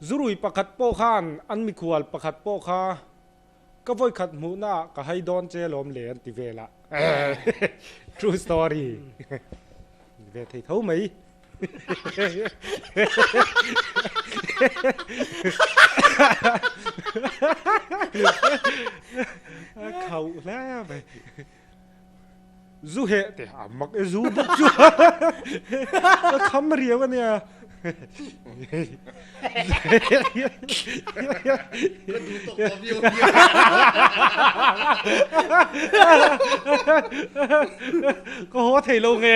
Zurui pakhat pawh khan an mikhual pakhat pawh kha ka vawikhat hmuhna ah ka hai dawn che lawm le an ti vel a. True story. Ve thei tho mai. Khauh hle mai. Zu heh te a mak e zu bawk chu ka kham riau a nia. Ka duh tawk tawh viau Ka haw thei lo nge.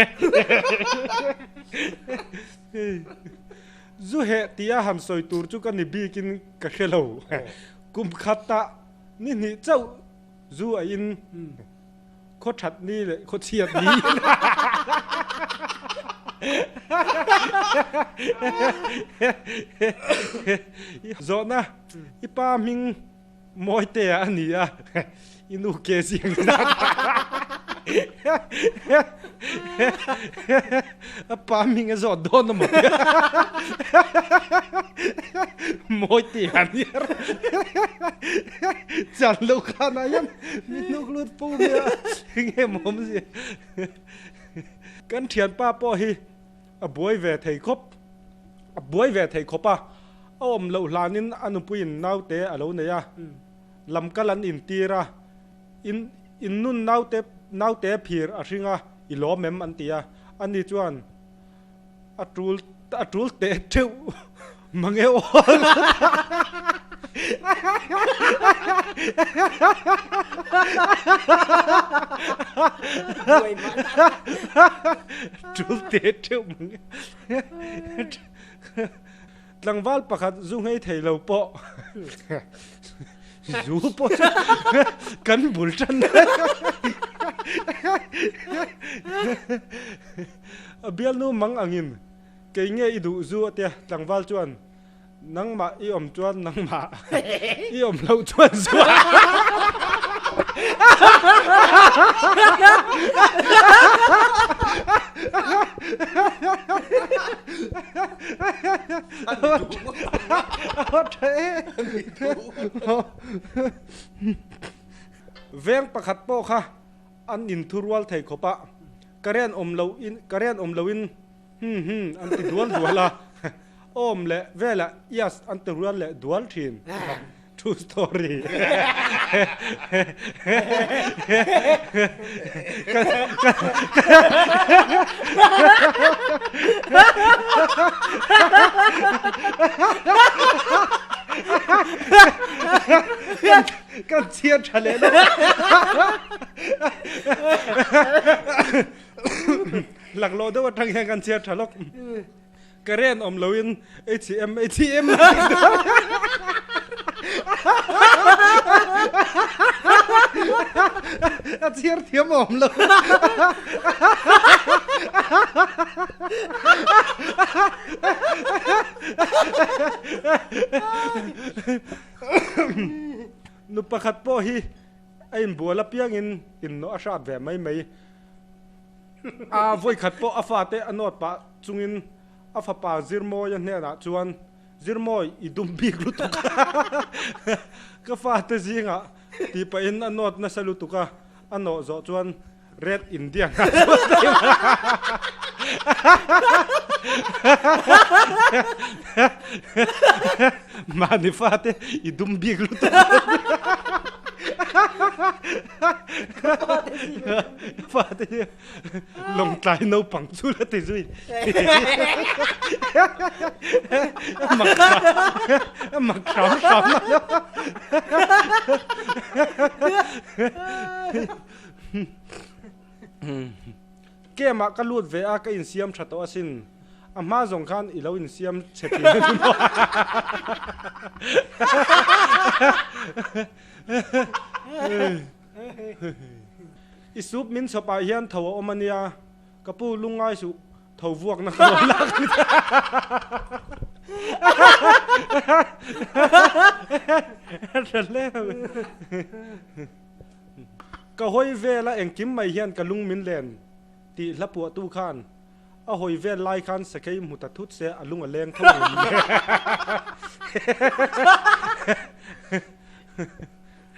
Zu heh tia han sawi tur chu ka ni bikin ka hre lo. Kum khatah ni hnih chauh zu a in. Khaw that ni leh khaw chhiat ni. Zawhna, I pa hming Mawitea a ni a, i nu ke zing zat a pa hming a zawt dawn a maw Mawitea a nia chan lo khan ah hian mi hnuk lut fo mai a enge maw awmzia kan thianpa pawh hi a buai ve thei khawp a buai ve thei khawp a a awm loh hlanin a nupuiin naute a lo nei a lam kal an intir a in in nun naute naute phir a hring a i lawm em an ti a ani chuan a tul a tul teh theuh mange aw tul teh theuh mange Tlangval pakhat zu nghei thei lo pawh zu pawh chu kan bul tan a bialnu mang angin kei nge i duh zu a tia tlangval chuan nangmah i awm chuan nangmah i awm loh chuan zu Veng pakhat pawh kha an inthurual thei khawp a, current awm loh in current awm loh in hmm hmm an ti dual dual a, awm leh velah yes an ti rual leh dual thin. True story. Kan chhiar tha leh lo. Laklawh deuh atang hian kan chhiar tha lawk. Current awm loin HM HM a chhiar thiam awm lo. Nu pakhat pawh hi a inbual apiangin innawh a hrat ve mai mai. A vawikhat pawh a fate a nawt pah chungin a fapa Zirmawia hnenah chuan, Zirmawi, i dum bik lutuk a, ka fate zingah tih pahin a nawt nasa lutuk a, a nawh zawh chuan Red Indian ah chuan Mahni fate i dum bik lutuk a. Fate hi lawngtlai naupang chu la ti zui. A mak hram hram a. Camp ah ka lut ve a, ka insiam tha tawh asin. A hma zawng khan i lo insiam chhe thin a ni maw? I sup min chhawp ah hian tho a awm a nia, ka pu lungngai suh tho vuak na ka rawn lak a ni. Ka hawi vel a engkim mai hian ka lung min len tih hla puahtu khan. A hawi vel lai khan sakei hmu ta thut se a lung a leng tho ngei le.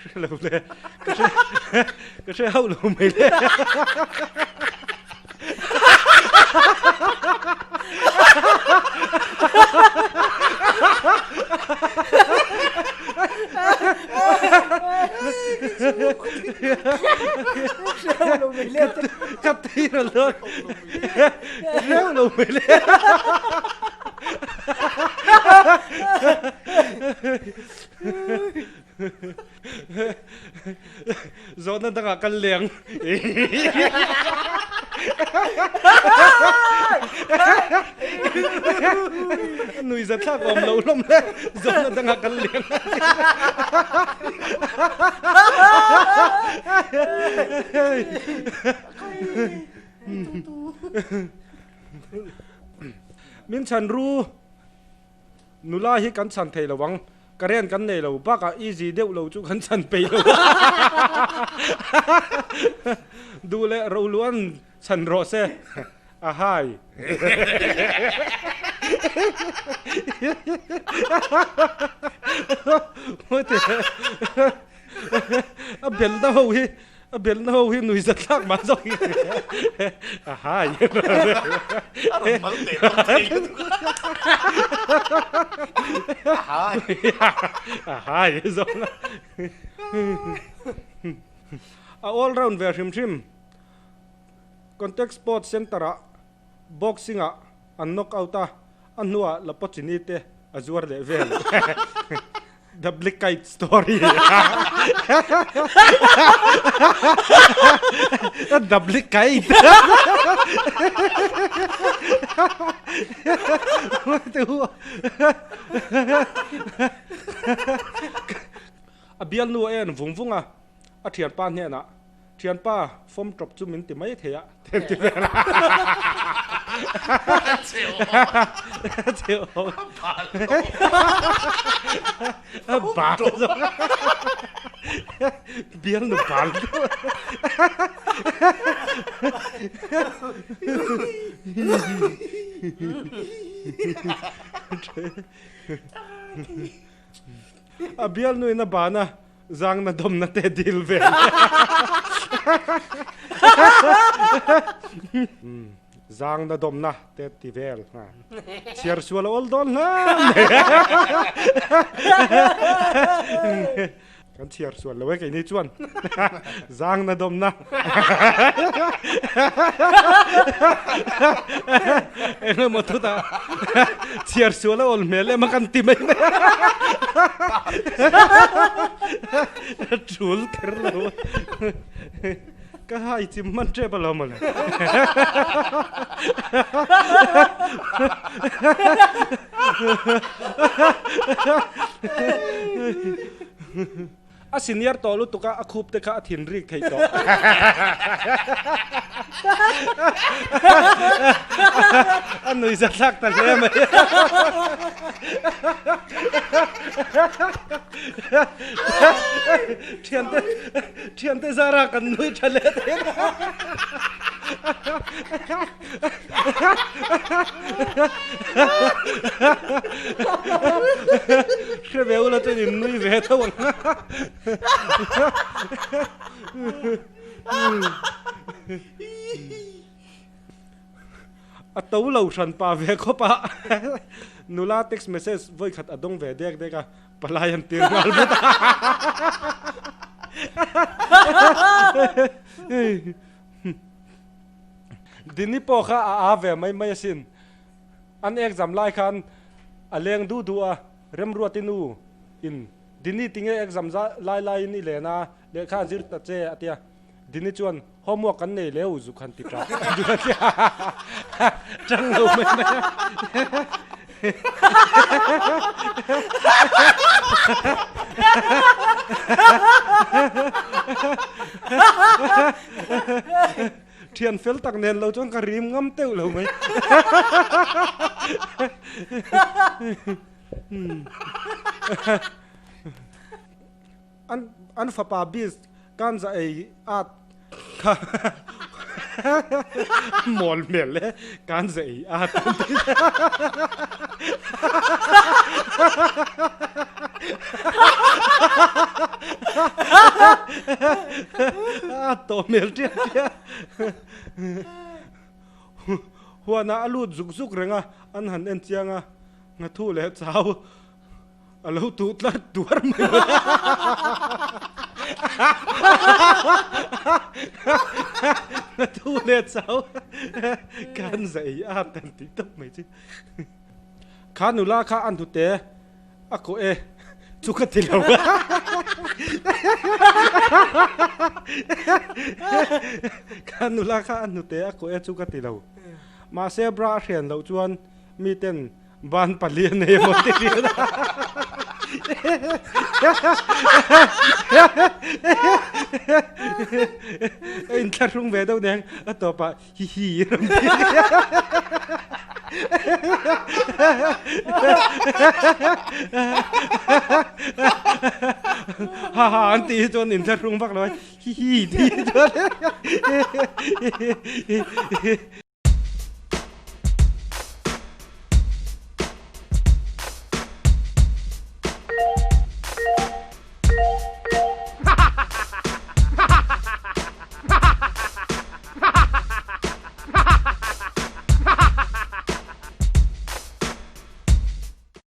Hre lo le. Ka hre ka hre hauh lo mai le. Ka tui ra lo. Reu lo mai le. Zawhna dangah kan leng. Nui za thlak awm lo hlawm le. Zawhna dangah kan leng. Min chhan ru. Nula hi kan chhan thei lo ang. Current kan nei lo bakah easy deuh lo chu kan chhan peih lo a. Duh leh Roluan chhan rawh se. A hai. A belna ho hi A belna ho hi nui zat thlak mah zawk hi a hai. A rawn mal teh tawp thei lutuk a. A hai. A hai zawk a. A all round ve hrim hrim. Contact Sports Centre ah boxing ah an knock out a, a hnuah Lapochini te a zuar leh vel. The Black Kite Story The Black Kite A bialnu a en vung vung a, a thianpa hnenah, Thianpa, fawm tawp chu min ti mai thei a, ti ti vel a. Bal zawk. Bialnu bal. A bialnu in a ban a. Zangna dawmna te dil ve Zangna dawmna te ti vel chhiar sual a awl dawn hle mai. Kan chhiar sual lo e keini chuan Zangna dawmna Engemaw thutah chhiar sual a awl hmel em a kan ti mai mai a. Tul kher lo. Ka hai chim hman tep alawm mawle. A senior tawh lutuk a, a khup te kha a thin rik theih tawh. A nui za thlak ta hle mai. Thiante thiante zara kan nui tha leh thei a. Hre ve ula chuan in nui ve tho ang a to lo hran pa ve khawp a nula text message vawi khat a dawng ve dek dek a palai an tir nghal vut a. Dini pawh kha a a ve mai mai asin. An exam lai khan a leng duh duh a, Remruati nu in Dini tinge exam lai laiin i len a, lehkha a zir ta che a tia. Dini chuan homework kan nei leu zuk han ti tah duh a tia. Tang lo mai mai a. Thian fel tak nen lo chuan ka rim ngam teuh lo mai. An an fapa bis kan za ei at kha. Mawl hmel e, kan za ei a tan ti. A tawh hmel ṭiah ṭiah. Huanah a lut zuk zuk reng a, an han en chiang a, nghathu leh chau A lo tuh tlar tuar mai a. Na thu le chau kan zai a tan ti tawp mai chi. Kha nula kha an hnute a kawh e chu ka ti lo. Kha nula kha an hnute a kawh e chu ka ti lo. Mahse bra a hrian loh chuan miten Ban pali a nei emaw ti hriat a. A inthlahrung ve deuh nen a tawpah hi hi rawn ti. Ha ha an tih hi chuan inthlahrung vak lo a hi hi tih hi chuan.